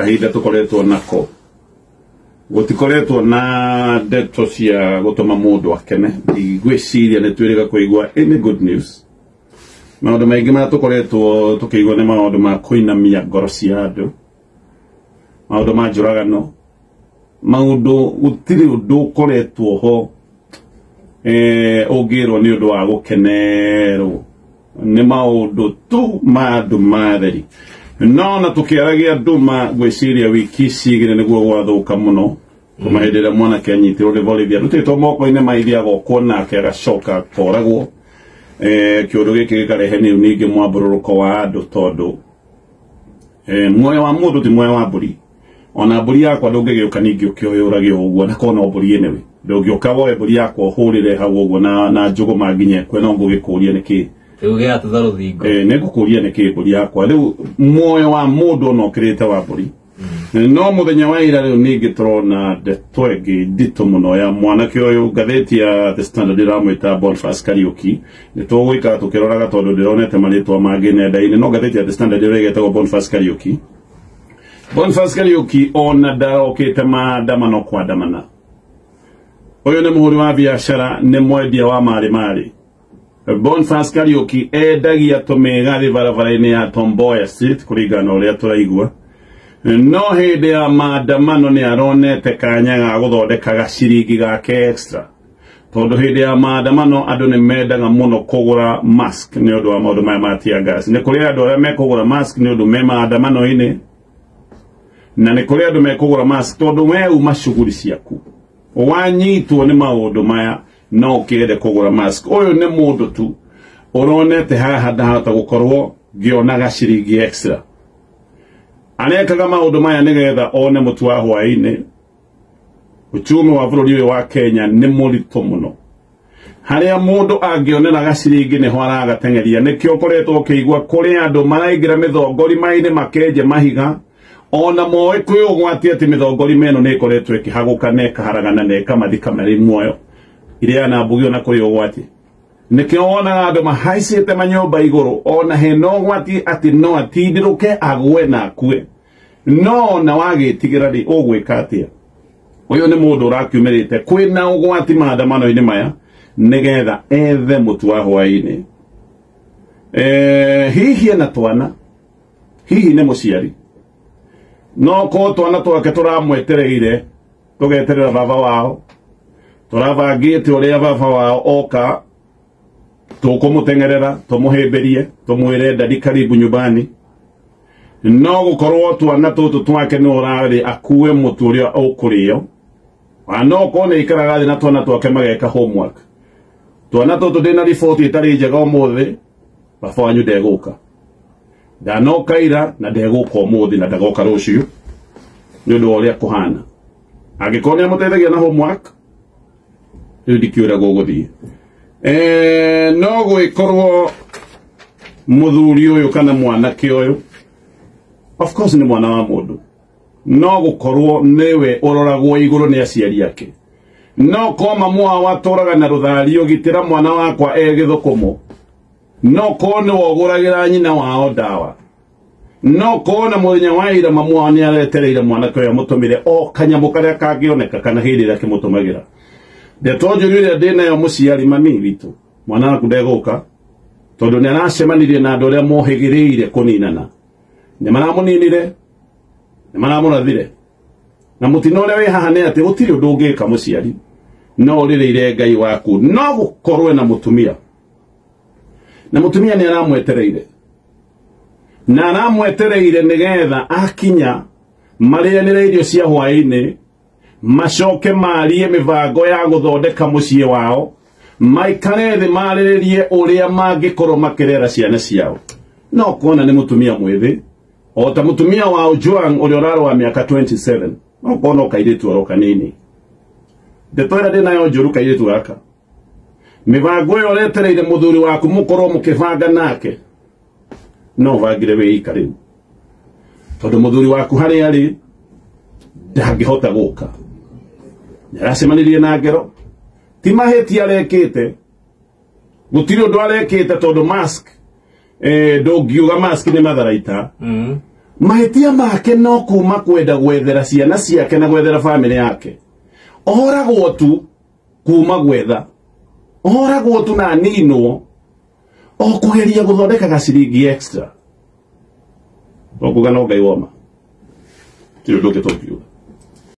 Kahinda tũkoretwo nako gũtikoretwo na ndeto cia gũtũma mũndũ akene. Ndigwĩciria nĩ twĩrĩga kũigua any good news. Maũndũ maingĩ marĩa tũkoretwo tũkĩigua nĩ maũndũ ma kũinamia ngoro cia andũ, maũndũ ma njũragano, maũndũ gũtirĩ ũndũ ũkoretwo ho ũngĩrwo nĩ ũndũ wa gũkenerwo. Nĩ maũndũ tu ma andũ matheri. No na tũkĩaragia ndũma ngwĩciria wiki ici igĩrĩ nĩguo gwathũka mũno kuma hĩndĩ ĩrĩa mwanake anyitirwo nĩ borithi arutĩtwo moko-inĩ ma ithe agokwo nake agacoka akoragwo. Kĩũndũ gĩkĩ gĩkarehe nĩ ningĩ mwambũrũrũko wa andũ tondũ muoyo wa mũndũ ti muoyo wa mbũri. Ona mbũri yakwa ndũngĩgĩũka ningĩ ũkĩoyũrage ũguo na korwo no mbũri anyway. Ndũngĩũka woe mbũri yakwa ũhũrĩre hau ũguo na njũgũma nginya ĩkue, no ngũgĩkũria nĩkĩ. Rĩu gĩatũtha rũthingo. Nĩngũkũria nĩkĩ mbũri yakwa. Rĩu muoyo wa mũndũ ona ũkĩrĩte wa mbũri. No mũthenya wa ira rĩu ningĩ tũrona ndeto ĩngĩ nditũ mũno ya mwanake ũyũ. Ngathĩti ya The Standard ĩramwĩta Boniface Kariuki. Nĩ tũgũikara tũkĩroraga tondũ ndĩronete marĩtwa mangĩ nenda-inĩ, no ngathĩti ya The Standard ĩrĩa ĩgetagwo Boniface Kariuki. Boniface Kariuki ona ndarokĩte maandamano kwandamana. Ũyũ nĩ mũhũri wa biacara, nĩ mwendia wa marĩ marĩ. Boniface Kariuki endagia tũmĩgathĩ barabara-inĩ ya Tom Mboya Street kũringana na ũrĩa tũraigua. No hĩndĩ ya maandamano nĩ aronete kanya ga gũthondeka gaciringi gake extra. Tondũ hĩndĩ ya maandamano andũ nĩ mendaga mũno kũgũra mask nĩ ũndũ wa maũndũ maya ma tear gas. Nĩ kũrĩ andũ arĩa mekũgũra mask nĩ ũndũ me maandamano-inĩ, na nĩ kũrĩ andũ mekũgũra mask tondũ we uma shughuli ciaku wanyitwo nĩ maũndũ maya no ũkĩende kũgũra mask. Ũyũ nĩ mũndũ tu ũronete haha ndahota gũkorwo ngĩona gaciringi extra. Arekaga maũndũ maya nĩgetha one mũtu wa hwaĩ-inĩ. Uchumi wa bũrũri ũyũ wa Kenya nĩ mũritũ mũno, harĩa mũndũ angĩonera gaciringi nĩho aragateng'eria. Nĩkĩo ũkoretwo ũkĩigua kũrĩ andũ maraingĩra mĩthongori-inĩ makenje mahiga, ona moĩ kwĩ ũgwati atĩ mĩthongori ĩno nĩ ĩkoretwo ĩkĩhagũka na ĩkaharagana na ĩkamathika marĩ muoyo. Iria na mbugi ona kũrĩ ũgwati. Nĩkĩo wonaga andũ mahaicĩte manyũmba igũrũ, ona hena ũgwati atĩ no atindĩrũke agwe na akue. No na wagĩtigĩra rĩ, ũgwĩka atĩa? Ũyũ nĩ mũndũ ũrakiumĩrĩte kwĩna ũgwati maandamano-inĩ maya nĩgetha ethe mũtu wa hwaĩ-inĩ. Hihi ena twana, hihi nĩ mũciari, no korwo twana twake tũramwetereire tũgeterera baba wao, tũrabangĩte ũrĩa baba wao oka tũkũmũteng'erera tũmũhĩmbĩrie tũmwĩre ndadi karibu nyumbani. No gũkorwo twana tũtũ twake nĩ ũrarĩ akue mũtu ũrĩa ũkũrĩo, no korwo nĩ aikaraga thĩ na twana twake mageka homework. Twana tũtũ ndĩna riboti ĩtarĩ njega ũmũthĩ, baba wanyu ndegũka, ndanoka ira na ndegũka ũmũthĩ na ndagoka rũciũ nĩ ũndũ wa ũrĩa kũhana. Angĩkorwo nĩ amũteithagia na homework, rĩu ndikĩũĩ ũrĩa gũgũthiĩ. No gwĩkorwo mũthuri ũyũ kana mwanake ũyũ, of course nĩ mwana wa mũndũ, no gũkorwo nĩwe ũroragwo igũrũ nĩ aciari ake. No korwo mamu wao atũraga na rũthario, gitĩra mwana wakwa e gĩthũkũmo. No korwo nĩwe ũgũragĩra nyina wao ndawa. No korwo na mũthenya wa ira mamu wao nĩ aretereire mwanake ũyũ amũtũmĩre o kanyamũ karĩa kangĩoneka kana hĩndĩ ĩrĩa akĩmũtũmagĩra. Ndeto njũru ĩrĩa ndĩnayo mũciari mami witũ, mwana waku ndegũka tondũ nĩ aracemanirie na andũ arĩa mohĩgĩrĩire kũninana. Nĩ maramũninire, nĩ maramũrathire. Na mũtino ũrĩa wĩ haha nĩ atĩ gũtirĩ ũndũ ũngĩka mũciari, no ũrĩrĩire Ngai waku. No gũkorwo na mũtumia, na mũtumia nĩ aramwetereire, na aramwetereire nĩgetha akinya marĩanĩre irio cia hwaĩ-inĩ, macoke marie mĩbango ya gũthondeka mũciĩ wao, maikare thĩ marĩrĩrie ũrĩa mangĩkorwo makĩrera ciana ciao. No kuona nĩ mũtumia mwĩthĩ o ta mũtumia wa Ojwang ũrĩa ũrarũa mĩaka 27, no kuona kairĩtu oro kanini. Ndeto ĩrĩa ndĩnayo njũru kairĩtu gaka, mĩbango ĩyo ũretereire mũthuri waku mũkorwo mũkĩbanga nake, no ũbangire wĩ ika rĩu, tondũ mũthuri waku harĩa arĩ ndangĩhota gũka. Nĩaracemanirie na ngero, ti mahĩtia arekĩte, gũtirĩ ũndũ arekĩte tondũ mask ndũngiuga mask nĩ matharaita. Mahĩtia make no kuma kwenda gwethera ciana ciake na gwethera family yake. Oragwo tu kuma gwetha. Oragwo tu na ninwo o kugeria guthondeka gaciringi extra. Okuga no Ngai woma. Ti ũndũ ũngĩ tũngiuga.